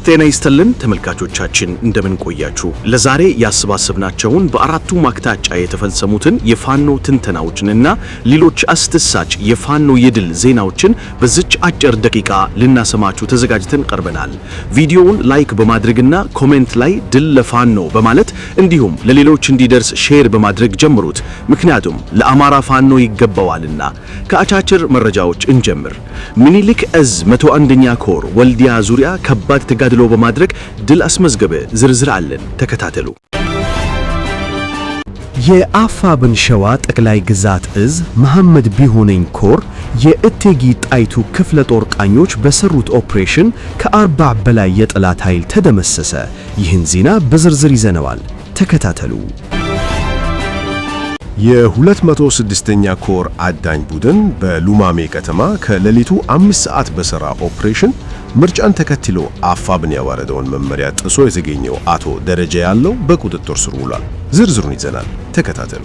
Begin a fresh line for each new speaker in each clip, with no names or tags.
ጤና ይስጥልን ተመልካቾቻችን፣ እንደምን ቆያችሁ? ለዛሬ ያሰባሰብናቸውን በአራቱም አቅጣጫ የተፈጸሙትን የፋኖ ትንተናዎችንና ሌሎች አስደሳች የፋኖ የድል ዜናዎችን በዚች አጭር ደቂቃ ልናሰማችሁ ተዘጋጅተን ቀርበናል። ቪዲዮውን like በማድረግና comment ላይ "ድል ለፋኖ" በማለት እንዲሁም ለሌሎች እንዲደርስ share በማድረግ ጀምሩት። ምክንያቱም ለአማራ ፋኖ ይገባዋልና። ከአጫጭር መረጃዎች እንጀምር። ምኒልክ እዝ 101ኛ ኮር ወልዲያ ዙሪያ ከባድ ተጋድሎ በማድረግ ድል አስመዝገበ። ዝርዝር አለን፣ ተከታተሉ።
የአፋብን ሸዋ ጠቅላይ ግዛት እዝ መሐመድ ቢሆነኝ ኮር የእቴጌ ጣይቱ ክፍለ ጦር ቃኞች በሰሩት ኦፕሬሽን ከ40 በላይ የጠላት ኃይል ተደመሰሰ። ይህን ዜና በዝርዝር ይዘነዋል። ተከታተሉ።
የ206ኛ ኮር አዳኝ ቡድን በሉማሜ ከተማ ከሌሊቱ 5 ሰዓት በሠራ ኦፕሬሽን ምርጫን ተከትሎ አፋብን ያወረደውን መመሪያ ጥሶ የተገኘው አቶ ደረጀ ያለው በቁጥጥር ስር ውሏል። ዝርዝሩን ይዘናል። ተከታተሉ።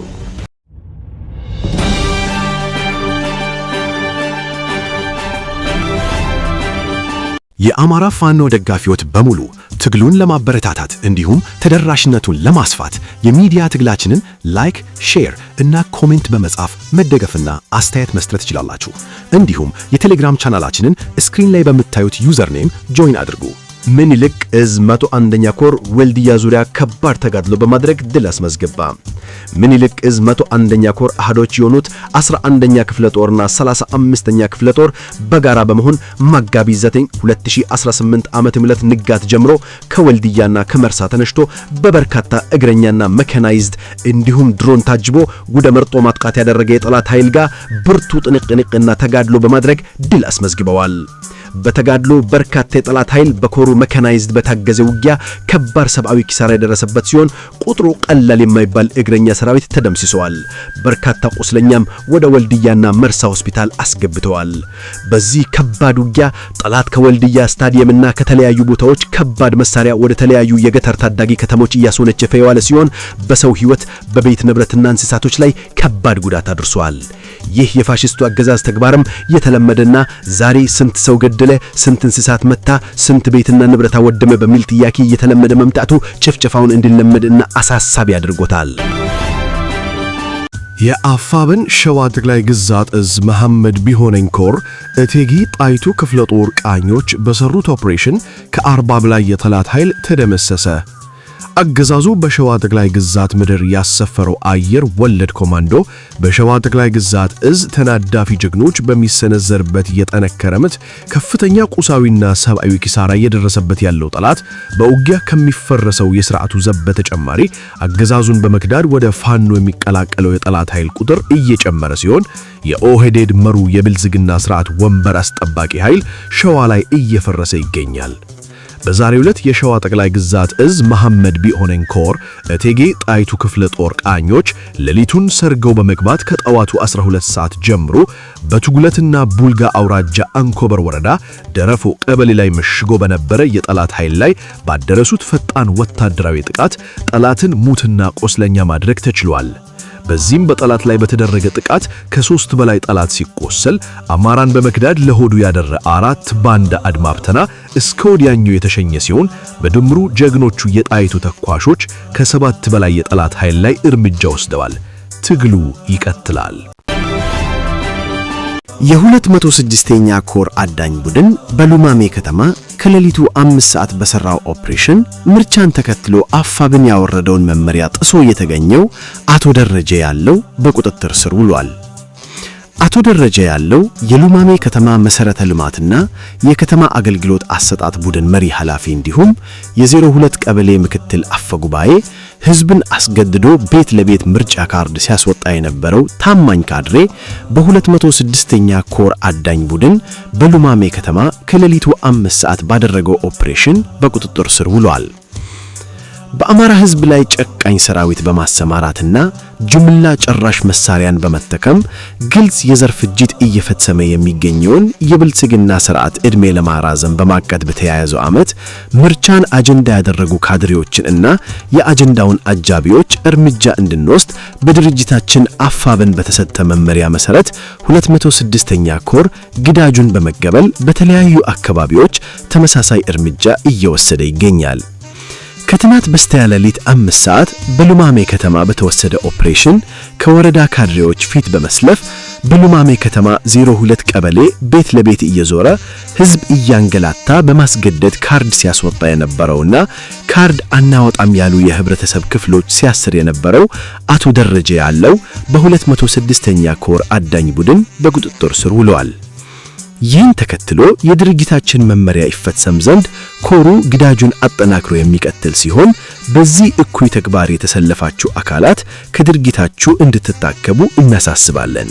የአማራ ፋኖ ደጋፊዎች በሙሉ ትግሉን ለማበረታታት እንዲሁም ተደራሽነቱን ለማስፋት የሚዲያ ትግላችንን like፣ share እና comment በመጻፍ መደገፍና አስተያየት መስጠት ትችላላችሁ። እንዲሁም የቴሌግራም ቻናላችንን screen ላይ በምታዩት username join አድርጉ።
ምኒልክ እዝ 101ኛ ኮር ወልዲያ ዙሪያ ከባድ ተጋድሎ በማድረግ ድል አስመዘገበ። ምኒልክ እዝ 101ኛ ኮር አሃዶች የሆኑት 11ኛ ክፍለ ጦርና 35ኛ ክፍለ ጦር በጋራ በመሆን መጋቢት 9 2018 ዓመተ ምህረት ንጋት ጀምሮ ከወልዲያና ከመርሳ ተነስቶ በበርካታ እግረኛና mechanized እንዲሁም ድሮን ታጅቦ ወደ መርጦ ማጥቃት ያደረገ የጠላት ኃይል ጋር ብርቱ ትንቅንቅና ተጋድሎ በማድረግ ድል አስመዝግበዋል። በተጋድሎ በርካታ የጠላት ኃይል በኮሩ mechanized በታገዘ ውጊያ ከባድ ሰብአዊ ኪሳራ የደረሰበት ሲሆን ቁጥሩ ቀላል የማይባል እግረኛ ሰራዊት ተደምስሰዋል። በርካታ ቁስለኛም ወደ ወልዲያና መርሳ ሆስፒታል አስገብተዋል። በዚህ ከባድ ውጊያ ጠላት ከወልዲያ ስታዲየምና ከተለያዩ ቦታዎች ከባድ መሳሪያ ወደ ተለያዩ የገጠር ታዳጊ ከተሞች እያስወነጨፈ የዋለ ሲሆን በሰው ሕይወት፣ በቤት ንብረትና እንስሳቶች ላይ ከባድ ጉዳት አድርሷል። ይህ የፋሽስቱ አገዛዝ ተግባርም የተለመደና ዛሬ ስንት ሰው ገደለ፣ ስንት እንስሳት መታ፣ ስንት ቤትና ንብረት አወደመ በሚል ጥያቄ እየተለመደ መምጣቱ ጭፍጨፋውን እንዲለመድና አሳሳቢ አድርጎታል።
የአፋብን ሸዋ ጠቅላይ ግዛት እዝ መሐመድ ቢሆነኝ ኮር እቴጌ ጣይቱ ክፍለ ጦር ቃኞች በሰሩት ኦፕሬሽን ከ40 በላይ የጠላት ኃይል ተደመሰሰ። አገዛዙ በሸዋ ጠቅላይ ግዛት ምድር ያሰፈረው አየር ወለድ ኮማንዶ በሸዋ ጠቅላይ ግዛት እዝ ተናዳፊ ጀግኖች በሚሰነዘርበት የጠነከረ ምት ከፍተኛ ቁሳዊና ሰብአዊ ኪሳራ እየደረሰበት ያለው ጠላት በውጊያ ከሚፈረሰው የሥርዓቱ ዘብ በተጨማሪ አገዛዙን በመክዳት ወደ ፋኖ የሚቀላቀለው የጠላት ኃይል ቁጥር እየጨመረ ሲሆን የኦህዴድ መሩ የብልጽግና ስርዓት ወንበር አስጠባቂ ኃይል ሸዋ ላይ እየፈረሰ ይገኛል። በዛሬው ዕለት የሸዋ ጠቅላይ ግዛት እዝ መሐመድ ቢሆነኝ ኮር እቴጌ ጣይቱ ክፍለ ጦር ቃኞች ሌሊቱን ሰርገው በመግባት ከጠዋቱ 12 ሰዓት ጀምሮ በቱጉለትና ቡልጋ አውራጃ አንኮበር ወረዳ ደረፎ ቀበሌ ላይ መሽጎ በነበረ የጠላት ኃይል ላይ ባደረሱት ፈጣን ወታደራዊ ጥቃት ጠላትን ሙትና ቆስለኛ ማድረግ ተችሏል። በዚህም በጠላት ላይ በተደረገ ጥቃት ከሶስት በላይ ጠላት ሲቆሰል አማራን በመክዳድ ለሆዱ ያደረ አራት ባንዳ አድማ ብተና እስከ ወዲያኛው የተሸኘ ሲሆን በድምሩ ጀግኖቹ የጣይቱ ተኳሾች ከሰባት በላይ የጠላት ኃይል ላይ እርምጃ ወስደዋል። ትግሉ ይቀጥላል።
የ206ኛ ኮር አዳኝ ቡድን በሉማሜ ከተማ ከሌሊቱ 5 ሰዓት በሰራው ኦፕሬሽን ምርጫን ተከትሎ አፋብን ያወረደውን መመሪያ ጥሶ የተገኘው አቶ ደረጀ ያለው በቁጥጥር ስር ውሏል። አቶ ደረጀ ያለው የሉማሜ ከተማ መሰረተ ልማትና የከተማ አገልግሎት አሰጣጥ ቡድን መሪ ኃላፊ እንዲሁም የ02 ቀበሌ ምክትል አፈጉባኤ ህዝብን አስገድዶ ቤት ለቤት ምርጫ ካርድ ሲያስወጣ የነበረው ታማኝ ካድሬ በ206ኛ ኮር አዳኝ ቡድን በሉማሜ ከተማ ከሌሊቱ 5 ሰዓት ባደረገው ኦፕሬሽን በቁጥጥር ስር ውሏል። በአማራ ሕዝብ ላይ ጨካኝ ሰራዊት በማሰማራትና ጅምላ ጨራሽ መሳሪያን በመጠቀም ግልጽ የዘር ፍጅት እየፈጸመ የሚገኘውን የብልጽግና ስርዓት ዕድሜ ለማራዘም በማቀድ በተያያዘው ዓመት ምርጫን አጀንዳ ያደረጉ ካድሬዎችን እና የአጀንዳውን አጃቢዎች እርምጃ እንድንወስድ በድርጅታችን አፋብን በተሰጠ መመሪያ መሰረት 206ኛ ኮር ግዳጁን በመቀበል በተለያዩ አካባቢዎች ተመሳሳይ እርምጃ እየወሰደ ይገኛል። ከትናንት በስቲያ ሌሊት 5 ሰዓት በሉማሜ ከተማ በተወሰደ ኦፕሬሽን ከወረዳ ካድሬዎች ፊት በመሰለፍ በሉማሜ ከተማ 02 ቀበሌ ቤት ለቤት እየዞረ ህዝብ እያንገላታ በማስገደድ ካርድ ሲያስወጣ የነበረውና ካርድ አናወጣም ያሉ የህብረተሰብ ክፍሎች ሲያስር የነበረው አቶ ደረጀ ያለው በ206ኛ ኮር አዳኝ ቡድን በቁጥጥር ስር ውለዋል። ይህን ተከትሎ የድርጅታችን መመሪያ ይፈጸም ዘንድ ኮሩ ግዳጁን አጠናክሮ የሚቀጥል ሲሆን፣ በዚህ እኩይ ተግባር የተሰለፋችሁ አካላት ከድርጊታችሁ እንድትታቀቡ እናሳስባለን።